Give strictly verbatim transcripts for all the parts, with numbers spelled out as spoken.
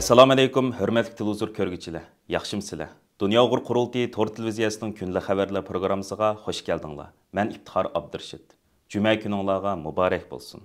ئەسسالامۇئەلەيكۇم، ھۆرمەتلىك تېلېۋىزور كۆرگۈچىلەر، ياخشىمۇسىلەر؟ دۇنيا ئۇيغۇر قۇرۇلتىيى تور تېلېۋىزىيەسىنىڭ كۈندىلىك خەۋەرلەر پروگراممىسىغا خۇش كەلدىڭلار. مەن ئىپتىخار ئابدۇرېشىت. جۈمە كۈنۈڭلارغا مۇبارەك بولسۇن.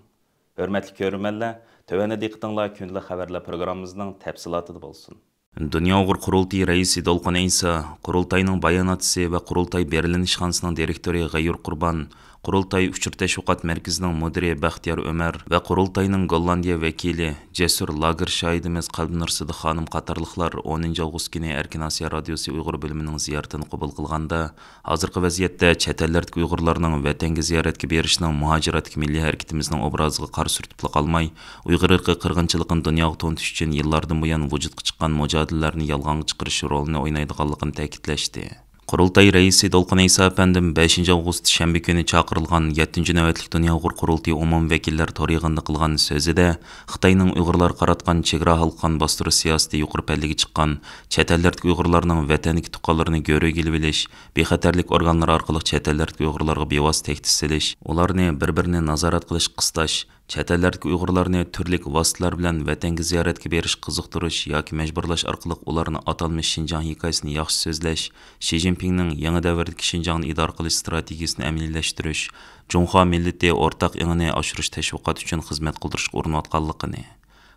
ھۆرمەتلىك كۆرۈرمەنلەر، تۆۋەندە دىققىتىڭلار كۈندىلىك خەۋەرلەر پروگراممىمىزنىڭ تەپسىلاتىدا بولسۇن. دۇنيا ئۇيغۇر قۇرۇلتىيى رەئىسى دولقۇن ئەيسا قۇرۇلتاينىڭ باياناتچىسى ۋە قۇرۇلتاي بېرلىن ئىشخانىسىنىڭ دىرېكتورى غەيۇر قۇربان، قۇرۇلتاي ئۇچۇر تەشۋىقات مەركىزىنىڭ مۇدىرى بەختىيار ئۆمەر ۋە قۇرۇلتاينىڭ گوللاندىيە ۋەكىلى جەسۇر لاگېر شاھىدىمىز قەلبىنۇر سىدىق خانىم قاتارلىقلار ئونىنچى ئاۋغۇست كۈنى ئەركىن ئاسىيا رادىيوسى ئۇيغۇر بۆلۈمىنىڭ زىيارىتىنى قوبۇل قىلغاندا، ھازىرقى ۋەزىيەتتە چەت ئەللەردىكى ئۇيغۇرلارنىڭ ۋەتەنگە زىيارەتكە بېرىشىنىڭ مۇھاجىرەتتىكى مىللىي ھەرىكىتىمىزنىڭ ئوبرازىغا قارا سۈرتۈپلا قالماي، ئۇيغۇر ئىرقىي قىرغىنچىلىقىنى دۇنياغا تونۇتۇش ئۈچۈن يىللاردىن بۇيان ۋۇجۇدقا چىققان مۇجادىلىلەرنى يالغانغا چىقىرىش رولىنى ئوينايدىغانلىقىنى تەكىتلەشتى. قۇرۇلتاي رەئىسى دولقۇن ئەيسا ئەپەندىم بەشىنچى ئاۋغۇست شەنبە كۈنى چاقىرىلغان يەتتىنچى نۆۋەتلىك دۇنيا ئۇيغۇر قۇرۇلتىيى ئومۇمىي ۋەكىللەر تور يىغىنىدا قىلغان سۆزىدە، خىتاينىڭ ئۇيغۇرلارغا قاراتقان چېگرا ھالقا قان باستۇرۇش سىياسىتى يۇقىرى پەللىگە چىققان، چەت ئەللەردىكى ئۇيغۇرلارنىڭ ۋەتەندىكى تۇغقانلىرىنى گۆرۈگە ئېلىۋېلىش، بىخەتەرلىك ئورگانلىرى ئارقىلىق چەت ئەللەردىكى ئۇيغۇرلارغا بىۋاسىتە تەھدىت سېلىش، ئۇلارنى بىر-بىرىنى نازارەت قىلىش، قىستاش، چەت ئەللەردىكى ئۇيغۇرلارنى تۈرلۈك ۋاسىتىلەر بىلەن ۋەتەنگە زىيارەتكە بېرىشكە قىزىقتۇرۇش ياكى مەجبۇرلاش ئارقىلىق ئۇلارنى ئاتالمىش شىنجاڭ ھېكايىسىنى ياخشى سۆزلەش، شى جىنپىڭنىڭ يېڭى دەۋردىكى شىنجاڭنى ئىدارە قىلىش ئىستراتېگىيىسىنى ئەمەلىيلەشتۈرۈش، جۇڭخۇا مىللىتى ئورتاق ئېڭىنى ئاشۇرۇش تەشۋىقاتى ئۈچۈن خىزمەت قىلدۇرۇشقا ئۇرۇنۇۋاتقانلىقىنى،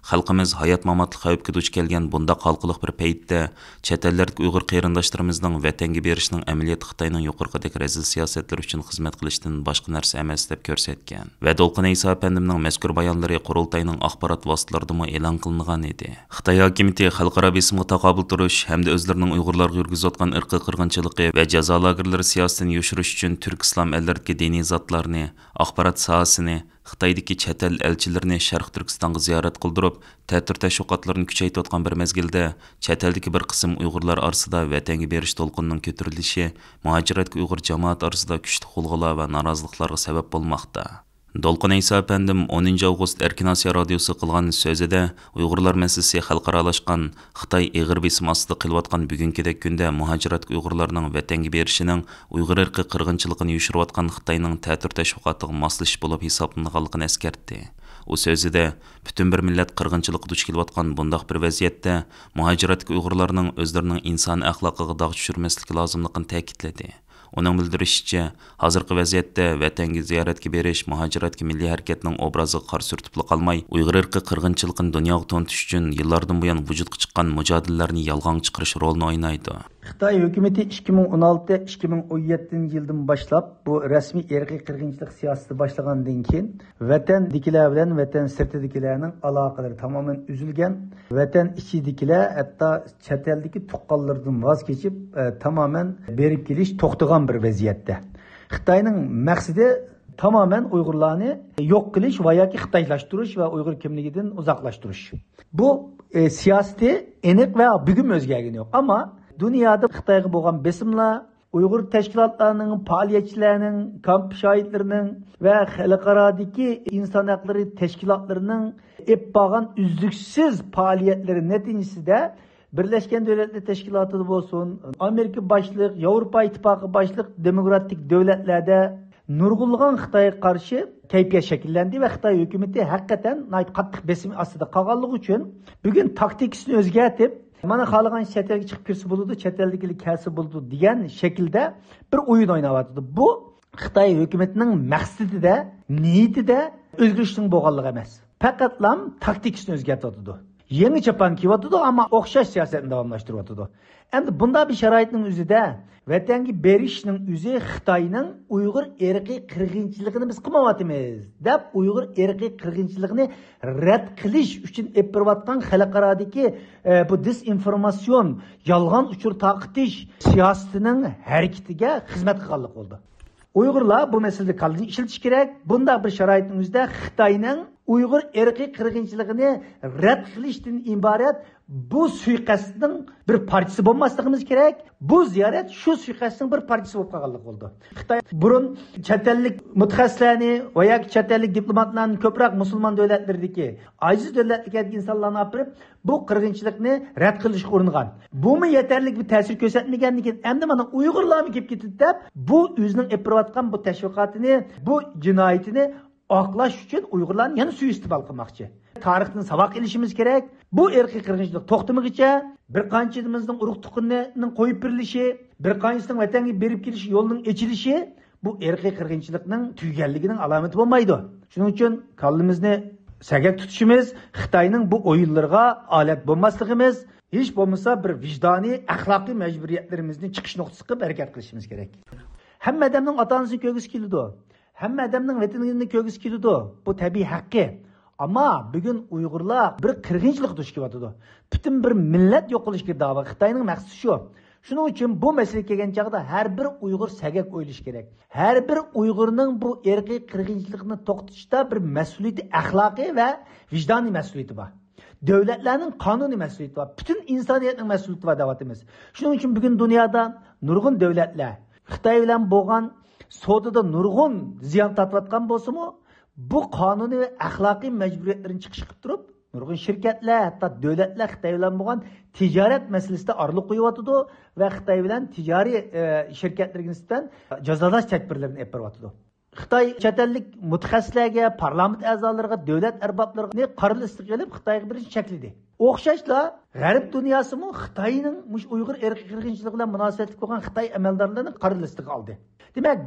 خەلقىمىز ھايات-ماماتلىق خەۋپكە دۇچ كەلگەن بۇنداق ھالقىلىق بىر پەيتتە، چەت ئەللەردىكى ئۇيغۇر قېرىنداشلىرىمىزنىڭ ۋەتەنگە بېرىشىنىڭ ئەمەلىيەتتە خىتاينىڭ يۇقىرىقىدەك رەزىل سىياسەتلىرى ئۈچۈن خىزمەت قىلىشتىن باشقا نەرسە ئەمەس، دەپ كۆرسەتكەن ۋە دولقۇن ئەيسا ئەپەندىمنىڭ مەزكۇر بايانلىرى قۇرۇلتاينىڭ ئاخبارات ۋاسىتىلىرىدىمۇ ئېلان قىلىنغان ئىدى. خىتاي ھاكىمىيىتى خەلقئارا بېسىمغا تاقابىل تۇرۇش ھەمدە ئۆزلىرىنىڭ ئۇيغۇرلارغا يۈرگۈزۈۋاتقان ئىرقىي قىرغىنچىلىقى ۋە جازا لاگېرلىرى سىياسىتىنى يوشۇرۇش ئۈچۈن تۈرك ئىسلام ئەللىرىدىكى دىنىي زاتلارنى، ئاخبارات ساھەسىنى، خىتايدىكى چەت ئەل ئەلچىلىرىنى شەرقىي تۈركىستانغا زىيارەت قىلدۇرۇپ، تەتۈر تەشۋىقاتلىرىنى كۈچەيتىۋاتقان بىر مەزگىلدە، چەت ئەلدىكى بىر قىسىم ئۇيغۇرلار ئارىسىدا ۋەتەنگە بېرىش دولقۇنىنىڭ كۆتۈرۈلۈشى مۇھاجىرەتكە ئۇيغۇر جامائەت ئارىسىدا كۈچلۈك غۇلغۇلا ۋە نارازىلىقلارغا سەۋەب بولماقتا. دولقۇن ئەيسا ئەپەندىم ئونىنچى ئاۋغۇست ئەركىن ئاسىيا رادىيوسىغا قىلغان سۆزىدە، ئۇيغۇرلار مەسىلىسى خەلقئارالاشقان، خىتاي ئېغىر بېسىم ئاستىدا قېلىۋاتقان بۈگۈنكىدەك كۈندە مۇھاجىرەتتىكى ئۇيغۇرلارنىڭ ۋەتەنگە بېرىشىنىڭ ئۇيغۇر ئىرقىي قىرغىنچىلىقىنى يوشۇرۇۋاتقان خىتاينىڭ تەتۈر تەشۋىقاتىغا ماسلىشىش بولۇپ ھېسابلىنىدىغانلىقىنى ئەسكەرتتى. ئۇ سۆزىدە، پۈتۈن بىر مىللەت قىرغىنچىلىققا دۇچ كېلىۋاتقان بۇنداق بىر ۋەزىيەتتە، مۇھاجىرەتتىكى ئۇيغۇرلارنىڭ ئۆزلىرىنىڭ ئىنسانىي ئەخلاقىغا داغ چۈشۈرمەسلىكى لازىملىقىنى تەكىتلىدى. ئۇنىڭ بىلدۈرۈشىچە، ھازىرقى ۋەزىيەتتە ۋەتەنگە زىيارەتكە بېرىش مۇھاجىرەتكە مىللىي ھەرىكەتنىڭ ئوبرازىغا قارا سۈرتۈپلا قالماي، ئۇيغۇر ئىرقىي قىرغىنچىلىقىنى دۇنياغا تونۇتۇش ئۈچۈن يىللاردىن بۇيان ۋۇجۇدقا چىققان مۇجادىلىلەرنى يالغانغا چىقىرىش رولىنى ئوينايدۇ. خىتاي ھۆكۈمىتى ئىككى مىڭ ئون ئالتە، ئىككى مىڭ ئون يەتتىنچى يىلدىن باشلاپ بۇ رەسمىي ئىرقىي قىرغىنچىلىق سىياسىتى باشلىغاندىن كېيىن، ۋەتەندىكىلەر بىلەن ۋەتەن سىرتىدىكىلەرنىڭ ئالاقىلىرى تامامەن ئۈزۈلگەن، ۋەتەن ئىچىدىكىلەر ھەتتا چەت ئەلدىكى تۇغقانلىرىدىن ۋاز كېچىپ، ئە، تامامەن بېرىپ كېلىش توختىغان بىر ۋەزىيەتتە. خىتاينىڭ مەقسىتى تامامەن ئۇيغۇرلارنى يوق قىلىش ۋە ياكى خىتايلاشتۇرۇش ۋە ئۇيغۇر كىملىكىدىن ئۇزاقلاشتۇرۇش. بۇ، ئە، سىياسىتى ئېنىق ۋە بۈگۈن ئۆزگەرگىنى يوق. ئەمما دۇنيادا خىتايغا بولغان بېسىملار، ئۇيغۇر تەشكىلاتلارنىڭ، پائالىيەتچىلەرنىڭ، كامپ شاھىتلىرىنىڭ ۋە خەلقئارادىكى ئىنسان ھەقلىرى تەشكىلاتلىرىنىڭ ئېلىپ بارغان ئۈزلۈكسىز پائالىيەتلىرى نەتىجىسىدە، بىرلەشكەن دۆلەتلەر تەشكىلاتىدا بولسۇن، ئامېرىكا باشلىق، ياۋروپا ئىتتىپاقى باشلىق دېموكراتىك دۆلەتلەردە نۇرغۇنلىغان خىتايغا قارشى كەيپىيات شەكىللەندى ۋە خىتاي ھۆكۈمىتى ھەقىقەتەن ناھايىتى قاتتىق بېسىم ئاستىدا قالغانلىقى ئۈچۈن، بۈگۈن تاكتىكىسىنى ئۆزگەرتىپ، مانا، خالىغان چەت ئەلگە چىقىپ كىرسە بولىدۇ، چەت ئەلدىكىلەر كەلسە بولىدۇ دېگەن شەكىلدە بىر ئويۇن ئويناۋاتىدۇ. بۇ خىتاي ھۆكۈمىتىنىڭ مەقسىتىدە، نىيىتىدە ئۆزگىرىشنىڭ بولغانلىقى ئەمەس. پەقەتلام تاكتىكىسىنى ئۆزگەرتىۋاتىدۇ. يېڭى چاپان كىيىۋاتىدۇ، ئەمما ئوخشاش سىياسەتنى داۋاملاشتۇرۇۋاتىدۇ. ئەمدى بۇنداق بىر شارائىتنىڭ ئۆزىدە ۋەتەنگە بېرىشنىڭ ئۆزى خىتاينىڭ ئۇيغۇر ئىرقىي قىرغىنچىلىقىنى بىز قىلمايۋاتىمىز دەپ، ئۇيغۇر ئىرقىي قىرغىنچىلىقىنى رەت قىلىش ئۈچۈن ئېلىپ بېرىۋاتقان خەلقئارادىكى، ئە، بۇ دېزئىنفورماتسىيون، يالغان ئۇچۇر تارقىتىش سىياسىتىنىڭ ھەرىكىتىگە خىزمەت قىلغانلىق بولىدۇ. ئۇيغۇرلار بۇ مەسىلىدە كاللىنى ئىشلىتىشى كېرەك. بۇنداق بىر شارائىتنىڭ ئۆزىدە خىتاينىڭ ئۇيغۇر ئىرقىي قىرغىنچىلىقىنى رەت قىلىشتىن ئىبارەت بۇ سۇيىقەستنىڭ بىر پارچىسى بولماسلىقىمىز كېرەك. بۇ زىيارەت شۇ سۇيىقەستنىڭ بىر پارچىسى بولۇپ قالغانلىق بولىدۇ. خىتاي بۇرۇن چەت ئەللىك مۇتەخەسسىسلەرنى ۋە ياكى چەت ئەللىك دىپلوماتلارنى كۆپرەك مۇسۇلمان دۆلەتلىرىدىكى، ئاجىز دۆلەتلەردىكى ئىنسانلارنى ئاپىرىپ، بۇ قىرغىنچىلىقنى رەت قىلىشقا ئۇرۇنغان. بۇمۇ يېتەرلىك بىر تەسىر كۆرسەتمىگەندىن كېيىن، ئەمدى مانا ئۇيغۇرلارمۇ كېلىپ كېتىدۇ دەپ، بۇ ئۆزىنىڭ ئېلىپ بېرىۋاتقان بۇ تەشۋىقاتىنى، بۇ جىنايىتىنى ئاقلاش ئۈچۈن ئۇيغۇرلارنى يەنە سۇيىئىستېمال قىلماقچى. تارىختىن ساۋاق ئېلىشىمىز كېرەك. بۇ ئىرقىي قىرغىنچىلىق توختىمىغىچە، بىر قانچىمىزنىڭ ئۇرۇق تۇغقىنىنىڭ قويۇپ بېرىلىشى، بىر قانچىسىنىڭ ۋەتەنگە بېرىپ كېلىش يولىنىڭ ئېچىلىشى، بۇ ئىرقىي قىرغىنچىلىقنىڭ تۈگىگەنلىكىنىڭ ئالامىتى بولمايدۇ. شۇنىڭ ئۈچۈن كاللىمىزنى سەگەك تۇتۇشىمىز، خىتاينىڭ بۇ ئويۇنلىرىغا ئالەت بولماسلىقىمىز، ھېچ بولمىسا بىر ۋىجدانىي، ئەخلاقىي مەجبۇرىيەتلىرىمىزنى چىقىش نۇقتىسى قىلىپ ھەرىكەت قىلىشىمىز كېرەك. ھەممە ئادەمنىڭ ئاتا-ئانىسىنى كۆرگۈسى كېلىدۇ. ھەممە ئادەمنىڭ ۋەتىنىنى كۆرگۈسى كېلىدۇ. بۇ تەبىئىي ھەققى. ئەمما بۈگۈن ئۇيغۇرلار بىر قىرغىنچىلىققا دۇچ كېلىۋاتىدۇ. پۈتۈن بىر مىللەت يوق قىلىش گىردابى. خىتاينىڭ مەقسىتى شۇ. شۇنىڭ ئۈچۈن بۇ مەسىلە كەلگەن چاغدا ھەر بىر ئۇيغۇر سەگەك ئويلىشى كېرەك. ھەر بىر ئۇيغۇرنىڭ بۇ ئىرقىي قىرغىنچىلىقنى توختىتىشتا بىر مەسئۇلىيىتى، ئەخلاقىي ۋە ۋىجدانىي مەسئۇلىيىتى بار. دۆلەتلەرنىڭ قانۇنىي مەسئۇلىيىتى بار. پۈتۈن ئىنسانىيەتنىڭ مەسئۇلىيىتى بار دەۋاتىمىز. شۇنىڭ ئۈچۈن بۈگۈن دۇنيادا نۇرغۇن دۆلەتلەر خىتاي بىلەن بولغان سودىدا نۇرغۇن زىيان تارتىۋاتقان بولسىمۇ، بۇ قانۇنىي ۋە ئەخلاقىي مەجبۇرىيەتلىرىنى چىقىش قىلىپ تۇرۇپ، نۇرغۇن شىركەتلەر، ھەتتا دۆلەتلەر خىتاي بىلەن بولغان تىجارەت مەسىلىسىدە ئارىلىق قويۇۋاتىدۇ ۋە خىتاي بىلەن تىجارىي، ئە، شىركەتلىرىگە نىسبەتەن جازالاش تەدبىرلىرىنى ئېلىپ بېرىۋاتىدۇ. خىتاي چەت ئەللىك مۇتەخەسسىسلەرگە، پارلامېنت ئەزالىرىغا، دۆلەت ئەربابلىرىنى قارا لىستىغا ئېلىپ، خىتايغا بېرىشنى چەكلىدى. ئوخشاشلا، غەرب دۇنياسىمۇ خىتاينىڭ مۇشۇ ئۇيغۇر ئىرقىي قىرغىنچىلىقى بىلەن مۇناسىۋەتلىك بولغان خىتاي ئەمەلدارلىرىنى قارا لىستىغا ئالدى. دېمەك،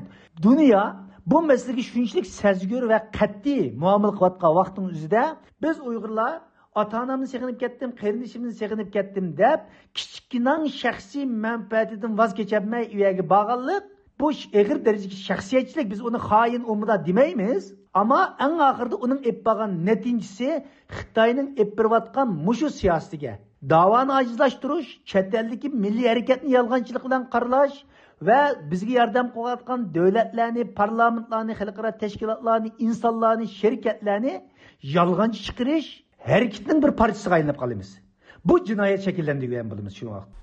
دۇنيا بۇ مەسىلىگە شۇنچىلىك سەزگۈر ۋە قەتئىي مۇئامىلە قىلىۋاتقان ۋاقىتنىڭ ئۆزىدە، بىز ئۇيغۇرلار ئاتا-ئانامنى سېغىنىپ كەتتىم، قېرىندىشىمنى سېغىنىپ كەتتىم دەپ، كىچىككىنەڭ شەخسىي مەنپەئەتىدىن ۋاز كېچەلمەي ئۇ يەرگە بارغانلىق، بۇ ئېغىر دەرىجىدىكى شەخسىيەتچىلىك. بىز ئۇنى خائىن، ئۇ مۇنداق دېمەيمىز. ئەمما ئەڭ ئاخىرىدا ئۇنىڭ ئېلىپ بارغان نەتىجىسى خىتاينىڭ ئېلىپ بېرىۋاتقان مۇشۇ سىياسىتىگە، داۋانى ئاجىزلاشتۇرۇش، چەت ئەلدىكى مىللىي ھەرىكەتنى يالغانچىلىق بىلەن قارىلاش ۋە بىزگە ياردەم قىلىۋاتقان دۆلەتلەرنى، پارلامېنتلارنى، خەلقئارا تەشكىلاتلارنى، ئىنسانلارنى، شىركەتلەرنى يالغانچى چىقىرىش ھەرىكىتىنىڭ بىر پارچىسىغا ئايلىنىپ قالىمىز. بۇ جىنايەت شەكىللەندۈرگەن بولىمىز شۇ ۋاقىت.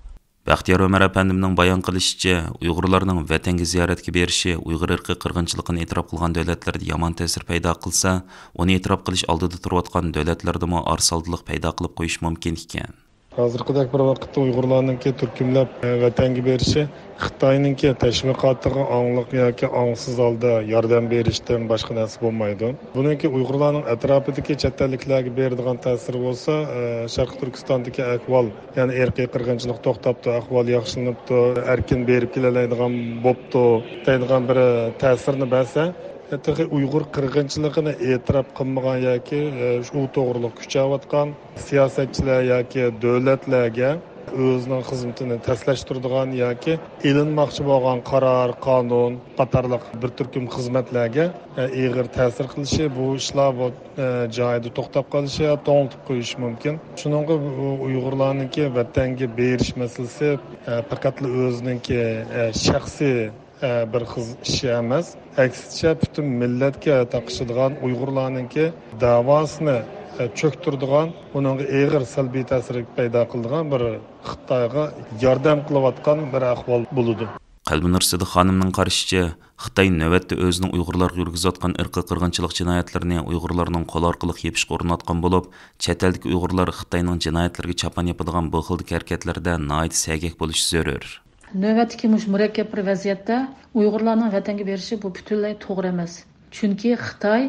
بەختىيار ئۆمەر ئەپەندىمنىڭ بايان قىلىشىچە، ئۇيغۇرلارنىڭ ۋەتەنگە زىيارەتكە بېرىشى ئۇيغۇر ئىرقىي قىرغىنچىلىقىنى ئېتىراپ قىلغان دۆلەتلەردە يامان تەسىر پەيدا قىلسا، ئۇنى ئېتىراپ قىلىش ئالدىدا تۇرۇۋاتقان دۆلەتلەردىمۇ ئارىسالدىلىق پەيدا قىلىپ قويۇشى مۇمكىن ئىكەن. ھازىرقىدەك بىر ۋاقىتتا ئۇيغۇرلارنىڭكى تۈركۈملەپ، ئە، ۋەتەنگە بېرىشى خىتاينىڭكى تەشۋىقاتىغا ئاڭلىق ياكى ئاڭسىز ھالدا ياردەم بېرىشتىن باشقا نەرسە بولمايدۇ. بۇنىڭكى ئۇيغۇرلارنىڭ ئەتراپىدىكى چەت ئەللىكلەرگە بېرىدىغان تەسىرى بولسا، ئە، شەرقىي تۈركىستاندىكى ئەھۋال، يەنى ئىرقىي قىرغىنچىلىق توختاپتۇ، ئەھۋال ياخشىلىنىپتۇ، ئەركىن بېرىپ كېلەلەيدىغان بوپتۇ دەيدىغان بىر تەسىرنى بەرسە، تېخى ئۇيغۇر قىرغىنچىلىقىنى ئېتىراپ قىلمىغان ياكى، ئە، شۇ توغرىلىق كۈچەۋاتقان سىياسەتچىلەر ياكى دۆلەتلەرگە ئۆزىنىڭ خىزمىتىنى تەسلەشتۈرىدىغان ياكى ئېلىنماقچى بولغان قارار، قانۇن قاتارلىق بىر تۈركۈم خىزمەتلەرگە، ئە، ئېغىر تەسىر قىلىشى، بۇ ئىشلار بۇ، ئە، جايىدا توختاپ قېلىشى يا توڭلىتىپ قويۇشى مۇمكىن. شۇنىڭغا بۇ ئۇيغۇرلارنىڭكى ۋەتەنگە بېرىش مەسىلىسى، ئە، پەقەتلا ئۆزىنىڭكى، ئە، شەخسىي ئە، بىر خىل ئىش ئەمەس. ئەكسىچە، پۈتۈن مىللەتكە تاقىشىدىغان، ئۇيغۇرلارنىڭكى دەۋاسىنى، ئە، چۆكتۈرىدىغان، ئۇنىڭغا ئېغىر سەلبىي تەسىر پەيدا قىلىدىغان بىر خىتايغا ياردەم قىلىۋاتقان بىر ئەھۋال بولىدۇ. قەلبىنۇر سىدىق خانىمنىڭ قارىشىچە، خىتاي نۆۋەتتە ئۆزىنىڭ ئۇيغۇرلارغا يۈرگۈزۈۋاتقان ئىرقىي قىرغىنچىلىق جىنايەتلىرىنى ئۇيغۇرلارنىڭ قولى ئارقىلىق يېپىشقا ئۇرۇنۇۋاتقان بولۇپ، چەت ئەلدىكى ئۇيغۇرلار خىتاينىڭ جىنايەتلىرىگە چاپان ياپىدىغان بۇ خىلدىكى ھەرىكەتلەردە ناھايىتى سەگەك بولۇشى زۆرۈر. نۆۋەتتىكى مۇشۇ مۇرەككەپ بىر ۋەزىيەتتە ئۇيغۇرلارنىڭ ۋەتەنگە بېرىشى بۇ پۈتۈنلەي توغرا ئەمەس. چۈنكى خىتاي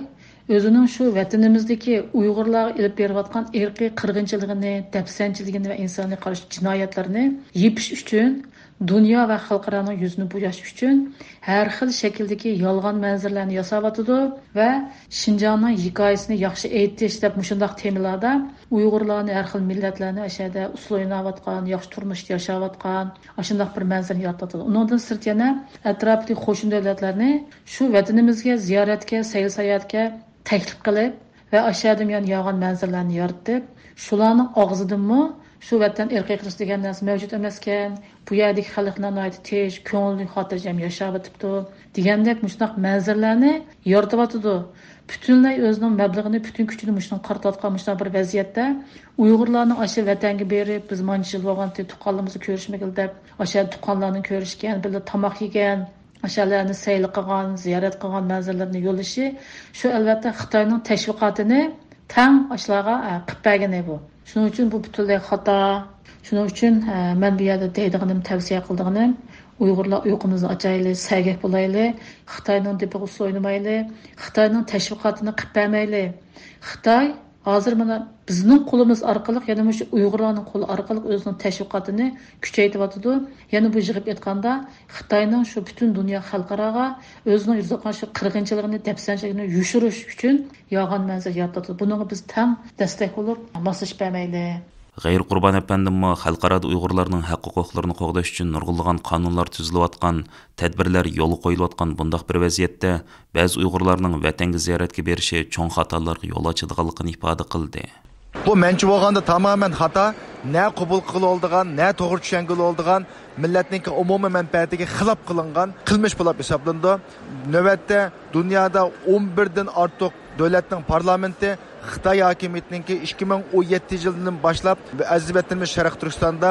ئۆزىنىڭ شۇ ۋەتىنىمىزدىكى ئۇيغۇرلارغا ئېلىپ بېرىۋاتقان ئىرقىي قىرغىنچىلىقىنى، دەپسەندىچىلىكىنى ۋە ئىنسانىيەتكە قارشى جىنايەتلىرىنى يېپىش ئۈچۈن دۇنيا ۋە خەلقئارانىڭ يۈزىنى بوياش ئۈچۈن ھەر خىل شەكىلدىكى يالغان مەنزىرىلەرنى ياساۋاتىدۇ ۋە شىنجاڭنىڭ ھېكايىسىنى ياخشى ئېيتىش دەپ مۇشۇنداق تېمىلاردا ئۇيغۇرلارنى، ھەر خىل مىللەتلەرنى ئاشۇ يەردە ئۇسسۇل ئويناۋاتقان، ياخشى تۇرمۇشتا ياشاۋاتقان، ئاشۇنداق بىر مەنزىرىنى يارىتىۋاتىدۇ. ئۇنىڭدىن سىرت يەنە ئەتراپىدىكى قوشنا دۆلەتلەرنى شۇ ۋەتىنىمىزگە زىيارەتكە، سەيلە-ساياھەتكە تەكلىپ قىلىپ ۋە ئاشۇ يەردىمۇ يەنە يالغان مەنزىرىلەرنى يارىتىپ، شۇلارنىڭ ئاغزىدىنمۇ شۇ ۋەتەن ئىرقىي قىرغىنچىلىق دېگەن نەرسە مەۋجۇت ئەمەسكەن، بۇ يەردىكى خەلقلەر ناھايىتى تىنچ، كۆڭۈللۈك، خاتىرجەم ياشاۋېتىپتۇ دېگەندەك مۇشۇنداق مەنزىرىلەرنى يارىتىۋاتىدۇ. پۈتۈنلەي ئۆزىنىڭ مەبلىغىنى، پۈتۈن كۈچىنى مۇشۇنىڭغا قارىتىۋاتقان مۇشۇنداق بىر ۋەزىيەتتە ئۇيغۇرلارنىڭ ئاشۇ ۋەتەنگە بېرىپ، بىز مانچە يىل بولغانتى تۇغقانلىرىمىزنى كۆرۈشمىگىلى دەپ، ئاشۇ يەردە تۇغقانلارنى كۆرۈشكەن، بىللە تاماق يېگەن، ئاشۇ يەرلەرنى سەيلە قىلغان، زىيارەت قىلغان مەنزىرىلەرنى يوللىشى، شۇ ئەلۋەتتە خىتاينىڭ تەشۋىقاتىنى تەڭ ئاشۇلارغا، ئە، قىلىپ بەرگىنى بۇ. شۇنىڭ ئۈچۈن بۇ پۈتۈنلەي خاتا. شۇنىڭ ئۈچۈن، ئە، مەن بۇ يەردە دەيدىغىنىم، تەۋسىيە قىلىدىغىنىم، ئۇيغۇرلار ئۇيقۇمىزنى ئاچايلى، سەگەك بولايلى، خىتاينىڭ دېپىغا ئۇسسۇل ئوينىمايلى، خىتاينىڭ تەشۋىقاتىنى قىلىپ بەرمەيلى. خىتاي ھازىر مانا بىزنىڭ قولىمىز ئارقىلىق، يەنى مۇشۇ ئۇيغۇرلارنىڭ قولى ئارقىلىق ئۆزىنىڭ تەشۋىقاتىنى كۈچەيتىۋاتىدۇ. يەنە بۇ يىغىپ ئېيتقاندا، خىتاينىڭ شۇ پۈتۈن دۇنيا خەلقئاراغا ئۆزىنىڭ يۈرۈتۈۋاتقان شۇ قىرغىنچىلىقىنى، دەپسەندىچىلىكىنى يوشۇرۇش ئۈچۈن يالغان مەنزىرە يارىتىۋاتىدۇ. بۇنىڭغا بىز تەڭ دەستەك بولۇپ، ماسلىشىپ بەرمەيلى. غەيرىي قۇربان ئەپەندىممۇ خەلقئارادا ئۇيغۇرلارنىڭ ھەق ھوقۇقلىرىنى قوغداش ئۈچۈن نۇرغۇنلىغان قانۇنلار تۈزۈلۈۋاتقان، تەدبىرلەر يولغا قويۇلۇۋاتقان بۇنداق بىر ۋەزىيەتتە، بەزى ئۇيغۇرلارنىڭ ۋەتەنگە زىيارەتكە بېرىشى چوڭ خاتالارغا يول ئاچىدىغانلىقىنى ئىپادە قىلدى. بۇ مەنچە بولغاندا تامامەن خاتا، نە قوبۇل قىلىۋالىدىغان، نە توغرا چۈشەنگىلى بولىدىغان، مىللەتنىڭكى ئومۇمىي مەنپەئەتىگە خىلاپ قىلىنغان قىلمىش بولۇپ ھېسابلىنىدۇ. نۆۋەتتە دۇنيادا ئون بىردىن ئارتۇق دۆلەتنىڭ پارلامېنتى خىتاي ھاكىمىيىتىنىڭكى ئىككى مىڭ ئون يەتتىنچى يىلدىن باشلاپ ئەزىز ۋەتىنىمىز شەرقىي تۈركىستاندا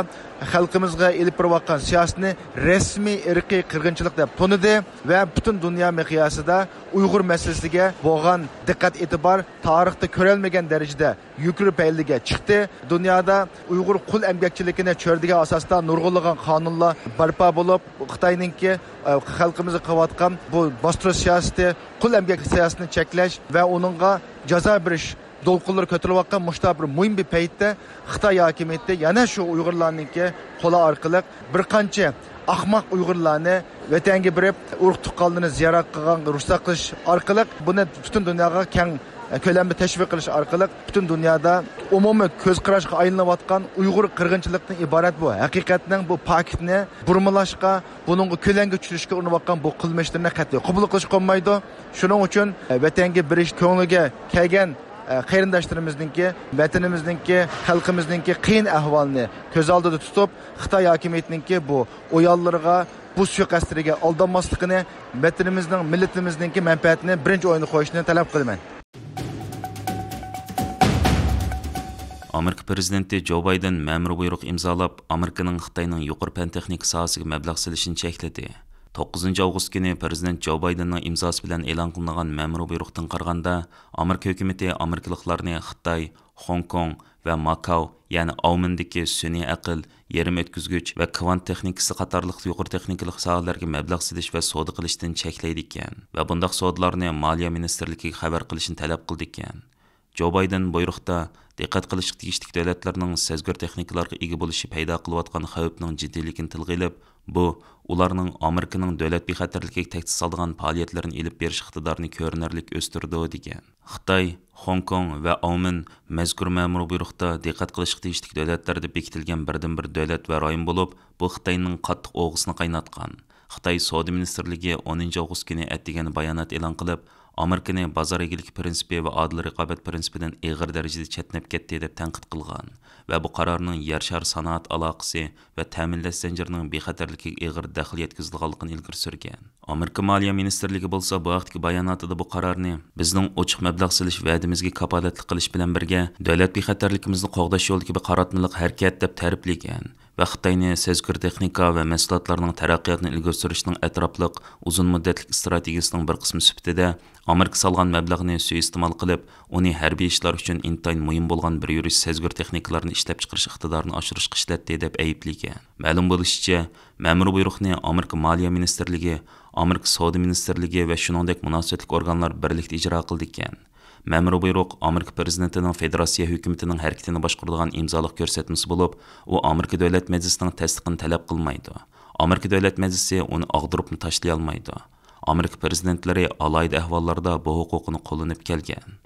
خەلقىمىزغا ئېلىپ بېرىۋاتقان سىياسىتىنى رەسمىي ئىرقىي قىرغىنچىلىق دەپ تونۇدى ۋە پۈتۈن دۇنيا مىقياسىدا ئۇيغۇر مەسىلىسىگە بولغان دىققەت ئېتىبار تارىختا كۆرەلمىگەن دەرىجىدە يۇقىرى پەللىگە چىقتى. دۇنيادا ئۇيغۇر قۇل ئەمگەكچىلىكىنى چۆرىدىگەن ئاساستا نۇرغۇنلىغان قانۇنلار بەرپا بولۇپ، خىتاينىڭكى، ئە، خەلقىمىزگە قىلىۋاتقان بۇ باستۇرۇش سىياسىتى، قۇل ئەمگەك سىياسىتىنى چەكلەش ۋە ئۇنىڭغا جازا بېرىش دولقۇنلىرى كۆتۈرۈلۈۋاتقان مۇشۇنداق بىر مۇھىم بىر پەيتتە خىتاي ھاكىمىيىتى يەنە شۇ ئۇيغۇرلارنىڭكى قولى ئارقىلىق بىر قانچە ئاخماق ئۇيغۇرلارنى ۋەتەنگە بېرىپ، ئۇرۇق تۇغقانلىرىنى زىيارەت قىلغانغا رۇخسەت قىلىش ئارقىلىق، بۇنى پۈتۈن دۇنياغا كەڭ كۆلەمدە تەشۋىق قىلىش ئارقىلىق، پۈتۈن دۇنيادا ئومۇمىي كۆز قاراشقا ئايلىنىۋاتقان ئۇيغۇر قىرغىنچىلىقتىن ئىبارەت بۇ ھەقىقەتنىڭ بۇ پاكىتىنى بۇرمىلاشقا، بۇنىڭغا كۆلەڭگە چۈشۈرۈشكە ئۇرۇنۇۋاتقان بۇ قىلمىشلىرىنى قەتئىي قوبۇل قىلىشقا بولمايدۇ. شۇنىڭ ئۈچۈن، ئە، ۋەتەنگە بېرىش كۆڭلىگە كەلگەن، ئە، قېرىنداشلىرىمىزنىڭكى، ۋەتىنىمىزنىڭكى، خەلقىمىزنىڭكى قىيىن ئەھۋالىنى كۆز ئالدىدا تۇتۇپ، خىتاي ھاكىمىيىتىنىڭكى بۇ ئويۇنلىرىغا، بۇ سۇيىقەستلىرىگە ئالدانماسلىقىنى، ۋەتىنىمىزنىڭ، مىللىتىمىزنىڭكى مەنپەئەتىنى بىرىنچى ئورۇنغا قويۇشىنى تەلەپ قىلىمەن. ئامېرىكا پىرېزىدېنتى جو بايدېن مەمۇرىي بۇيرۇق ئىمزالاپ، ئامېرىكىنىڭ خىتاينىڭ يۇقىرى پەن تېخنىكا ساھەسىگە مەبلەغ سېلىشىنى چەكلىدى. توققۇزىنچى ئاۋغۇست كۈنى پىرېزىدېنت جو بايدېننىڭ ئىمزاسى بىلەن ئېلان قىلىنغان مەمۇرىي بۇيرۇقتىن قارىغاندا، ئامېرىكا ھۆكۈمىتى ئامېرىكىلىقلارنى خىتاي، خوڭكوڭ ۋە ماكاۋ، يەنى ئاۋمېندىكى سۈنئىي ئەقىل، يېرىم ئۆتكۈزگۈچ ۋە كۋانت تېخنىكىسى قاتارلىق يۇقىرى تېخنىكىلىق ساھەلەرگە مەبلەغ سېلىش ۋە سودا قىلىشتىن چەكلەيدىكەن ۋە بۇنداق سودىلارنى مالىيە مىنىستىرلىكىگە خەۋەر قىلىشنى تەلەپ قىلىدىكەن. جو بايدېن بۇيرۇقتا دىققەت قىلىشقا تېگىشلىك دۆلەتلەرنىڭ سەزگۈر تېخنىكىلارغا ئىگە بولۇشى پەيدا قىلىۋاتقان خەۋپنىڭ جىددىيلىكىنى تىلغا ئېلىپ، بۇ ئۇلارنىڭ ئامېرىكىنىڭ دۆلەت بىخەتەرلىكىگە تەھدىت سالىدىغان پائالىيەتلىرىنى ئېلىپ بېرىش ئىقتىدارىنى كۆرۈنەرلىك ئۆستۈرىدۇ، دېگەن. خىتاي، خوڭكوڭ ۋە ئاۋمېن مەزكۇر مەمۇرىي بۇيرۇقتا دىققەت قىلىشقا تېگىشلىك دۆلەتلەردە بېكىتىلگەن بىردىنبىر دۆلەت ۋە رايون بولۇپ، بۇ خىتاينىڭ قاتتىق ئوغىسىنى قايناتقان. خىتاي سودا مىنىستىرلىكى ئونىنچى ئاۋغۇست كۈنى ئەتىگەندە بايانات ئېلان قىلىپ، ئامېرىكىنى بازار ئىگىلىكى پىرىنسىپى ۋە ئادىل رىقابەت پىرىنسىپىدىن ئېغىر دەرىجىدە چەتنەپ كەتتى، دەپ تەنقىد قىلغان ۋە بۇ قارارنىڭ يەر شارى سانائەت ئالاقىسى ۋە تەمىنلەش زەنجىرىنىڭ بىخەتەرلىكىگە ئېغىر دەخلى يەتكۈزىدىغانلىقىنى ئىلگىرى سۈرگەن. ئامېرىكا مالىيە مىنىستىرلىكى بولسا بۇ ھەقتىكى باياناتىدا بۇ قارارنى بىزنىڭ ئوچۇق مەبلەغ سېلىش ۋەدىمىزگە كاپالەتلىك قىلىش بىلەن بىرگە، دۆلەت بىخەتەرلىكىمىزنى قوغداش يولىدىكى بىر قاراتمىلىق ھەرىكەت دەپ تەرىپلىگەن ۋە خىتاينى سەزگۈر تېخنىكا ۋە مەھسۇلاتلارنىڭ تەرەققىياتىنى ئىلگىرى سۈرۈشنىڭ ئەتراپلىق ئۇزۇن مۇددەتلىك ئىستراتېگىيىسىنىڭ بىر قىسمى سۈپىتىدە ئامېرىكا سالغان مەبلەغنى سۇيىئىستېمال قىلىپ، ئۇنى ھەربىي ئىشلار ئۈچۈن ئىنتايىن مۇھىم بولغان بىر يۈرۈش سەزگۈر تېخنىكىلارنى ئىشلەپچىقىرىش ئىقتىدارىنى ئاشۇرۇشقا ئىشلەتتى، دەپ ئەيىبلىگەن. مەلۇم بولۇشىچە، مەمۇرىي بۇيرۇقنى ئامېرىكا مالىيە مىنىستىرلىكى، ئامېرىكا سودا مىنىستىرلىكى ۋە شۇنىڭدەك مۇناسىۋەتلىك ئورگانلار بىرلىكتە ئىجرا قىلىدىكەن. مەمۇرىي بۇيرۇق ئامېرىكا پىرېزىدېنتىنىڭ فېدېراتسىيە ھۆكۈمىتىنىڭ ھەرىكىتىنى باشقۇرىدىغان ئىمزالىق كۆرسەتمىسى بولۇپ، ئۇ ئامېرىكا دۆلەت مەجلىسىنىڭ تەستىقىنى تەلەپ قىلمايدۇ. ئامېرىكا دۆلەت مەجلىسى ئۇنى ئاغدۇرۇپمۇ تاشلىيالمايدۇ. ئامېرىكا پىرېزىدېنتلىرى ئالاھىدە ئەھۋاللاردا بۇ ھوقۇقىنى قوللىنىپ كەلگەن.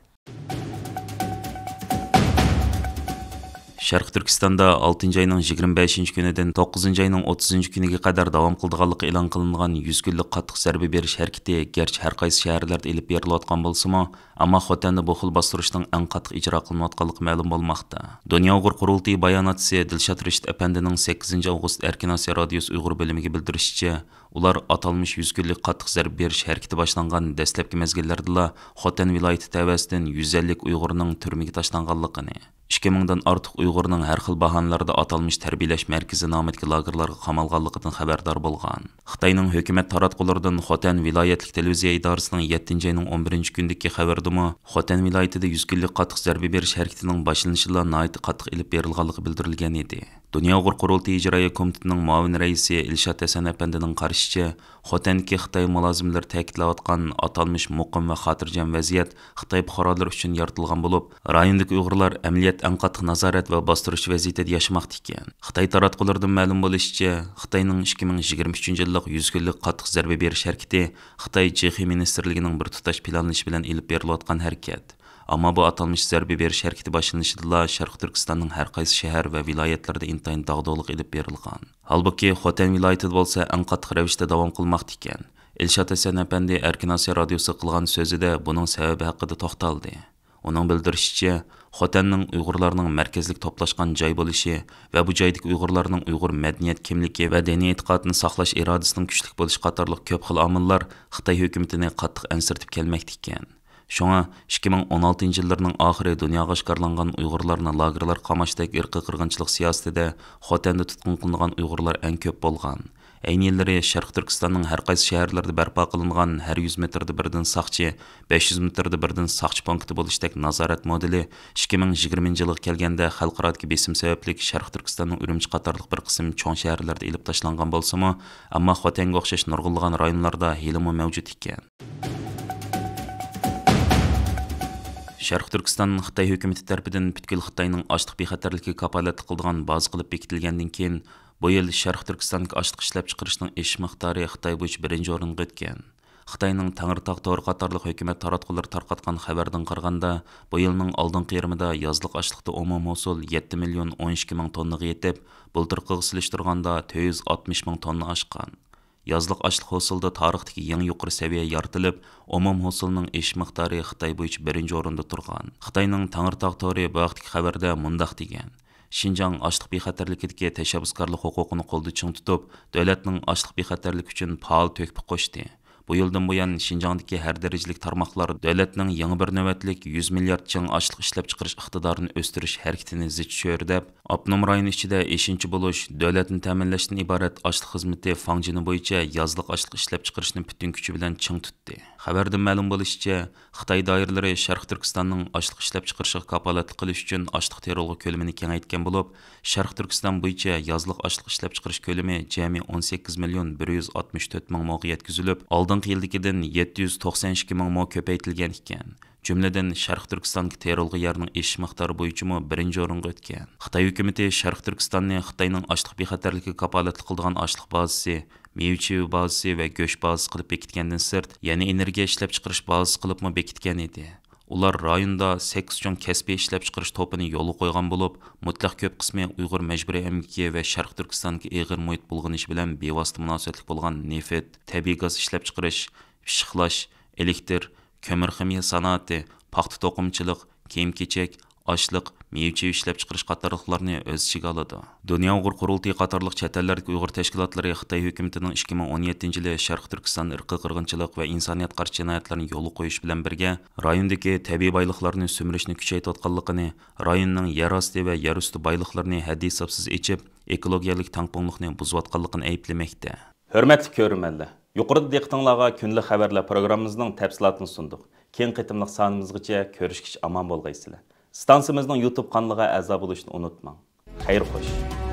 شەرقىي تۈركىستاندا ئالتىنچى ئاينىڭ يىگىرمە بەشىنچى كۈنىدىن توققۇزىنچى ئاينىڭ ئوتتۇزىنچى كۈنىگە قەدەر داۋام قىلىدىغانلىقى ئېلان قىلىنغان يۈز كۈنلۈك قاتتىق زەربە بېرىش ھەرىكىتى گەرچە ھەر قايسى شەھەرلەردە ئېلىپ بېرىلىۋاتقان بولسىمۇ، ئەمما خوتەندە بۇ خىل باستۇرۇشنىڭ ئەڭ قاتتىق ئىجرا قىلىنىۋاتقانلىقى مەلۇم بولماقتا. دۇنيا ئۇيغۇر قۇرۇلتىيى باياناتچىسى دىلشات رىشىت ئەپەندىنىڭ سەككىزىنچى ئاۋغۇست ئەركىن ئاسىيا رادىيوسى ئۇيغۇر بۆلۈمىگە بىلدۈرۈشىچە، ئۇلار ئاتالمىش يۈز كۈنلۈك قاتتىق زەربە بېرىش ھەرىكىتى باشلانغان دەسلەپكى مەزگىللەردىلا خوتەن ۋىلايىتى تەۋەسىدىن يۈز ئەللىك ئۇيغۇرنىڭ تۈرمىگە تاشلانغانلىقىنى، ئىككى مىڭدىن ئارتۇق ئۇيغۇرنىڭ ھەر خىل باھانىلاردا ئاتالمىش تەربىيەلەش مەركىزى نامىدىكى لاگېرلارغا قامالغانلىقىدىن خەۋەردار بولغان. خىتاينىڭ ھۆكۈمەت تاراتقۇلىرىدىن خوتەن ۋىلايەتلىك تېلېۋىزىيە ئىدارىسىنىڭ يەتتىنچى ئاينىڭ ئون بىرىنچى كۈنىدىكى خەۋىرىدىمۇ خوتەن ۋىلايىتىدە يۈز كۈنلۈك قاتتىق زەربە بېرىش ھەرىكىتىنىڭ باشلىنىشىدىلا ناھايىتى قاتتىق ئېلىپ بېرىلغانلىقى بىلدۈرۈلگەن ئىدى. دۇنيا ئۇيغۇر قۇرۇلتىيى ئىجرائىيە كومىتېتىنىڭ مۇئاۋىن رەئىسى ئىلشات ھەسەن ئەپەندىنىڭ قارىشىچە، خوتەندىكى خىتاي مۇلازىملىرى تەكىتلەۋاتقان ئاتالمىش مۇقىم ۋە خاتىرجەم ۋەزىيەت خىتاي پۇقرالىرى ئۈچۈن يارىتىلغان بولۇپ، رايوندىكى ئۇيغۇرلار ئەمەلىيەتتە ئەڭ قاتتىق نازارەت ۋە باستۇرۇش ۋەزىيىتىدە ياشىماقتا ئىكەن. خىتاي تاراتقۇلىرىدىن مەلۇم بولۇشىچە، خىتاينىڭ ئىككى مىڭ يىگىرمە ئۈچىنچى يىللىق يۈز كۈنلۈك قاتتىق زەربە بېرىش ھەرىكىتى خىتاي جېخې مىنىستىرلىكىنىڭ بىر تۇتاش پىلانلىشى بىلەن ئېلىپ بېرىلىۋاتقان ھەرىكەت. ئەمما بۇ ئاتالمىش زەربە بېرىش ھەرىكىتى باشلىنىشىدىلا شەرقىي تۈركىستاننىڭ ھەر قايسى شەھەر ۋە ۋىلايەتلىرىدە ئىنتايىن داغدۇغىلىق ئېلىپ بېرىلغان. ھالبۇكى، خوتەن ۋىلايىتىدە بولسا ئەڭ قاتتىق رەۋىشتە داۋام قىلماقتا ئىكەن. ئىلشات ھەسەن ئەپەندى ئەركىن ئاسىيا رادىيوسىغا قىلغان سۆزىدە بۇنىڭ سەۋەبى ھەققىدە توختالدى. ئۇنىڭ بىلدۈرۈشىچە، خوتەننىڭ ئۇيغۇرلارنىڭ مەركەزلىك توپلاشقان جاي بولۇشى ۋە بۇ جايدىكى ئۇيغۇرلارنىڭ ئۇيغۇر مەدەنىيەت كىملىكى ۋە دىنىي ئېتىقادىنى ساقلاش ئىرادىسىنىڭ كۈچلۈك بولۇشى قاتارلىق كۆپ خىل ئامىللار خىتاي ھۆكۈمىتىنى قاتتىق ئەنسىرىتىپ كەلمەكتە ئىكەن. شۇڭا، ئىككى مىڭ ئون ئالتىنچى يىللىرىنىڭ ئاخىرى دۇنياغا ئاشكارىلانغان ئۇيغۇرلارنى لاگېرلارغا قاماشتەك ئىرقىي قىرغىنچىلىق سىياسىتىدە خوتەندە تۇتقۇن قىلىنغان ئۇيغۇرلار ئەڭ كۆپ بولغان. ئەينى يىللىرى شەرقىي تۈركىستاننىڭ ھەر قايسى شەھەرلىرىدە بەرپا قىلىنغان ھەر يۈز مېتىردە بىردىن ساقچى، بەش يۈز مېتىردە بىردىن ساقچى پونكىتى بولۇشتەك نازارەت مودېلى ئىككى مىڭ يىگىرمىنچى يىلغا كەلگەندە خەلقئارادىكى بېسىم سەۋەبلىك شەرقىي تۈركىستاننىڭ ئۈرۈمچى قاتارلىق بىر قىسىم چوڭ شەھەرلەردە ئېلىپ تاشلانغان بولسىمۇ، ئەمما خوتەنگە ئوخشاش نۇرغۇنلىغان رايونلاردا ھېلىمۇ مەۋجۇت ئىكەن. شەرقىي تۈركىستان خىتاي ھۆكۈمىتى تەرىپىدىن پۈتكۈل خىتاينىڭ ئاشلىق بىخەتەرلىكىگە كاپالەتلىك قىلىدىغان بازا قىلىپ بېكىتىلگەندىن كېيىن، بۇ يىل شەرقىي تۈركىستاندىكى ئاشلىق ئىشلەپچىقىرىشنىڭ ئېشىش مىقدارى خىتاي بويىچە بىرىنچى ئورۇنغا ئۆتكەن. خىتاينىڭ تەڭرىتاغ تورى قاتارلىق ھۆكۈمەت تاراتقۇلىرى تارقاتقان خەۋەردىن قارىغاندا، بۇ يىلنىڭ ئالدىنقى يېرىمىدا يازلىق ئاشلىقتا ئومۇمىي ھوسۇل يەتتە مىليون ئون ئىككى مىڭ توننىغا يېتىپ، بۇلتۇرقىغا سېلىشتۇرغاندا تۆت يۈز ئاتمىش مىڭ توننا ئاشقان. يازلىق ئاشلىق ھوسۇلىدا تارىختىكى يېڭى يۇقىرى سەۋىيە يارىتىلىپ، ئومۇمىي ھوسۇلنىڭ ئېشىش مىقدارى خىتاي بويىچە بىرىنچى ئورۇندا تۇرغان. خىتاينىڭ تەڭرىتاغ تورى بۇ ھەقتىكى خەۋەردە مۇنداق دېگەن: شىنجاڭ ئاشلىق بىخەتەرلىكىدىكى تەشەببۇسكارلىق ھوقۇقىنى قولدا چىڭ تۇتۇپ، دۆلەتنىڭ ئاشلىق بىخەتەرلىكى ئۈچۈن پائال تۆھپە قوشتى. بۇ يىلدىن بۇيان، شىنجاڭدىكى ھەر دەرىجىلىك تارماقلار دۆلەتنىڭ يېڭى بىر نۆۋەتلىك يۈز مىليارد چىڭ ئاشلىق ئىشلەپچىقىرىش ئىقتىدارىنى ئۆستۈرۈش ھەرىكىتىنى زىچ چۆرىدەپ، ئاپتونوم رايون ئىچىدە ئېشىنچا بولۇش، دۆلەتنى تەمىنلەشتىن ئىبارەت ئاشلىق خىزمىتى فاڭجىنى بويىچە يازلىق ئاشلىق ئىشلەپچىقىرىشنى پۈتۈن كۈچى بىلەن چىڭ تۇتتى. خەۋەردىن مەلۇم بولۇشىچە، خىتاي دائىرىلىرى شەرقىي تۈركىستاننىڭ ئاشلىق ئىشلەپچىقىرىشىغا كاپالەتلىك قىلىش ئۈچۈن ئاشلىق تېرىلغۇ كۆلىمىنى كېڭەيتكەن بولۇپ، شەرقىي تۈركىستان بويىچە يازلىق ئاشلىق ئىشلەپچىقىرىش كۆلىمى جەمئىي ئون سەككىز مىليون بىر يۈز ئاتمىش تۆت مىڭ موغا يەتكۈزۈلۈپ، ئالدىنقى يىلدىكىدىن يەتتە يۈز توقسان ئىككى مىڭ مو كۆپەيتىلگەن ئىكەن. جۈملىدىن، شەرقىي تۈركىستاندىكى تېرىلغۇ يەرنىڭ ئېشىش مىقدارى بويىچىمۇ بىرىنچى ئورۇنغا ئۆتكەن. خىتاي ھۆكۈمىتى شەرقىي تۈركىستاننى خىتاينىڭ ئاشلىق بىخەتەرلىكىگە كاپالەتلىك قىلىدىغان ئاشلىق بازىسى، مېۋە-چېۋە بازىسى ۋە گۆش بازىسى قىلىپ بېكىتكەندىن سىرت، يەنە ئېنېرگىيە ئىشلەپچىقىرىش بازىسى قىلىپمۇ بېكىتكەن ئىدى. ئۇلار رايوندا سەككىز چوڭ كەسپىي ئىشلەپچىقىرىش توپىنى يولغا قويغان بولۇپ، مۇتلەق كۆپ قىسمى ئۇيغۇر مەجبۇرىي ئەمگىكى ۋە شەرقىي تۈركىستاندىكى ئېغىر مۇھىت بۇلغىنىشى بىلەن بىۋاسىتە مۇناسىۋەتلىك بولغان نېفىت، تەبىئىي گاز ئىشلەپچىقىرىش، پىششىقلاش، ئېلېكتىر، كۆمۈر خىمىيە سانائىتى، پاختا توقۇمىچىلىق، كىيىم-كېچەك، ئاشلىق، مېۋە-چېۋە ئىشلەپچىقىرىش قاتارلىقلارنى ئۆز ئىچىگە ئالىدۇ. دۇنيا ئۇيغۇر قۇرۇلتىيى قاتارلىق چەت ئەللەردىكى ئۇيغۇر تەشكىلاتلىرى خىتاي ھۆكۈمىتىنىڭ ئىككى مىڭ ئون يەتتىنچى يىلى شەرقىي تۈركىستان ئىرقىي قىرغىنچىلىق ۋە ئىنسانىيەتكە قارشى جىنايەتلەرنى يولغا قويۇش بىلەن بىرگە، رايوندىكى تەبىئىي بايلىقلارنى سۈمۈرۈشنى كۈچەيتىۋاتقانلىقىنى، رايوننىڭ يەر ئاستى ۋە يەر ئۈستى بايلىقلىرىنى ھەددى ھېسابسىز ئېچىپ، ئېكولوگىيەلىك تەڭپۇڭلۇقنى بۇزۇۋاتقانلىقىنى ئەيىبلىمەكتە. ھۆرمەتلىك كۆرۈرمەنلەر، يۇقىرىدا دىققىتىڭلارغا كۈندىلىك خەۋەرلەر پروگراممىمىزنىڭ تەپسىلاتىنى سۇندۇق. كېيىنكى قېتىملىق سانىمىزغىچە كۆرۈشكىچە ئامان بولغايسىلەر. ئىستانسىمىزنىڭ يۇتۇب قانىلىغا ئەزا بولۇشنى ئۇنتۇماڭ. خەير خوش.